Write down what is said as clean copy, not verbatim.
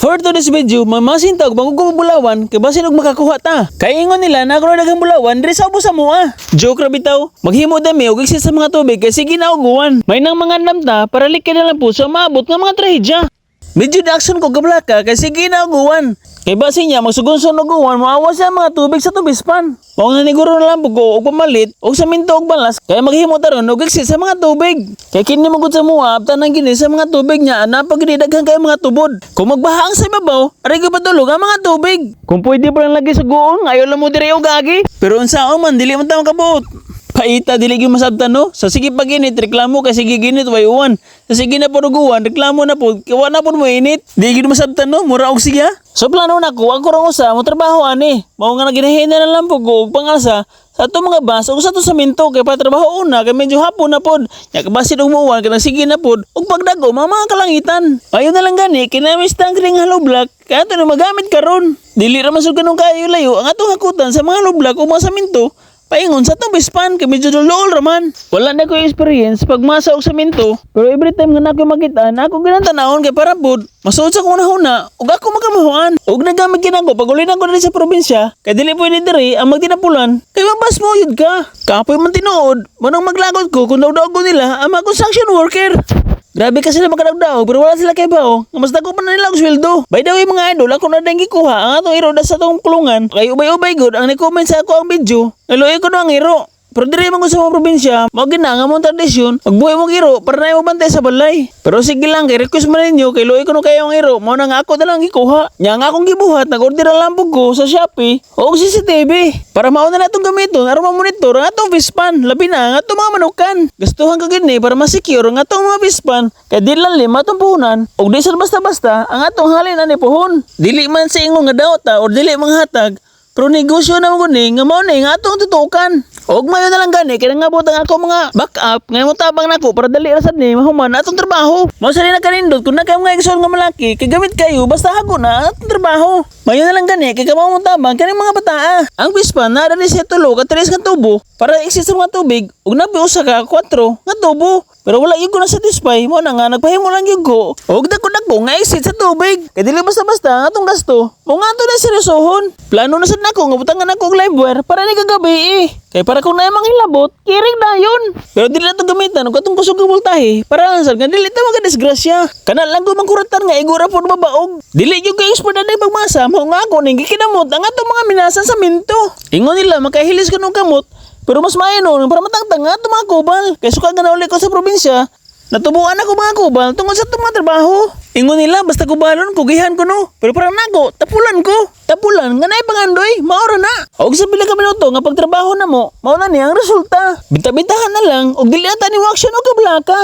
For today's video, mamasin ta og bangog bulawan kay basin og makakuha ta. Kay ingon nila na ako daghang bulawan diri sa ubos sa mua. Joke ra bitaw. Maghimo dami og exit sa mga tubig kay sige na og uwan. May nang mga andam ta para likid na lang po sa maabot nga mga trahedya. Medyo na-action ko gablaka kay sige na og uwan. Kay basin niya magsugunson og uwan, moawas sa mga tubig sa tubispan. Mao nga niguro na lang ko og pamalit og saminto og balas kay maghimo ta ron og exit sa mga tubig. Kay kini man gud sa mua abtan ang gini sa mga tubig niya ana pag daghan kay mga tubod. Kung magbaha ang sa ibabaw, aray ko patulog ang mga tubig. Kung pwede pa lang lagi sa guong, ayaw lang mo diri og agi. Pero unsaon man, dili man ta makabuot. Paita, dili gyud masabtan, no. Sa sige pag init, reklamo kay sige ginit way uwan. Sa sige na pud og uwan, reklamo na pud kay wa na pud mo init. Di gyud masabtan, no, mura og siya. So plano nako, ang kurang usa mo trabaho ani. Mao nga naginahina na lang po ko og pangasa sa atong mga bus ug sa atong saminto kay patrabaho una kay medyo hapon na pod. Nya kabasin og muuwan kanang sige na pod ug pagdago mga kalangitan. Ayo na lang gani kinamis tang kring hollow block kay ato na magamit karon. Dili ra man sud kanong kaayo layo ang atong hakutan sa mga hollow block o mga saminto. Paingon sa atong bispan kay medyo dulol raman. Wala na ko experience pag masa og saminto, pero every time nga nako makita na ako ginang tanawon kay para pud masuod sa akong hunahuna ug ako makamahuan. Ug nagamit kinako pag uli na ko diri sa probinsya kay dili pwede diri ang magtinapulan kay mabas mo yun ka. Kapoy man tinuod, manang maglagot ko kung daw ko nila ang mga construction worker. Grabe kasi sila makadagdaog pero wala sila kay bao nga mas dako pa na nila og sweldo. By the way, mga idol, ako na din gikuha ang atong iro sa atong kulungan kay ubay-ubay gud ang ni-comment sa ako ang video. Naluoy ko no ang iro. Pero diri man ko sa mga probinsya, mao gina nga mong tradisyon, magbuhi mo iro para na mo bantay sa balay. Pero sige lang kay request man ninyo kay luoy ko no kayo ang iro, mao na nga ako na lang gikuha. Nya nga akong gibuhat, nag-order na lang pud ko sa Shopee og CCTV para mao na natong gamiton aron ma-monitor ang atong fish pond, labi na ang atong mga manukan. Gastuhan ka gini para ma-secure ang atong mga fish pond kay di lang lima atong puhunan ug di sad basta-basta ang atong halin ani puhon. Dili man sa ingon nga daot ta or dili manghatag, pero negosyo na mo guni nga mao ni nga atong tutukan. Og mayo na lang gani kay nangabot ang ako mga backup nga mo tabang nako para dali ra sad ni mahuman atong trabaho. Mao sa na kanindot kung naka mga igsoon nga malaki kay gamit kayo basta hago na ang atong trabaho. Mayo na lang gani kay kamo mo tabang kaning mga bataa. Ang fish pond naa diri sa tulo ka tres nga tubo para exit sa mga tubig ug nabi usa ka 4 nga tubo. Pero wala gyud ko na satisfy mo na nga nagpahimo lang gyud ko. Og dako-dako nga exit sa tubig. Kay dili basta-basta ang atong gasto. Mo nga ato na seryosohon. Plano na sad nako nga butangan nako og live wire para ni kagabi eh. Kay para kung naay manghilabot, kiring dayon. Pero dili na to gamitan og katong kusog nga voltahe para lang sad nga dili ta magadisgrasya. Kana lang ko mangkuratan nga igo ra pod mabaog. Dili gyud ko expert ani pagmasa, mao nga ako ning gikinamot ang atong mga minasan sa minto. Ingon nila makahilis kuno kamot, pero mas maayo noon para matangtang nga itong mga kubal. Kay suka nga nauli ko sa probinsya, natubuan ako mga kubal tungod sa itong mga trabaho. Ingon nila, basta kubalon, kugihan ko no. Pero parang nako, tapulan ko. Tapulan, nga naay pangandoy, maora na. Og sa pila ka minuto nga pagtrabaho na mo, mao na niya ang resulta. Binta-bintahan na lang, og dili ata ni action og kablaka.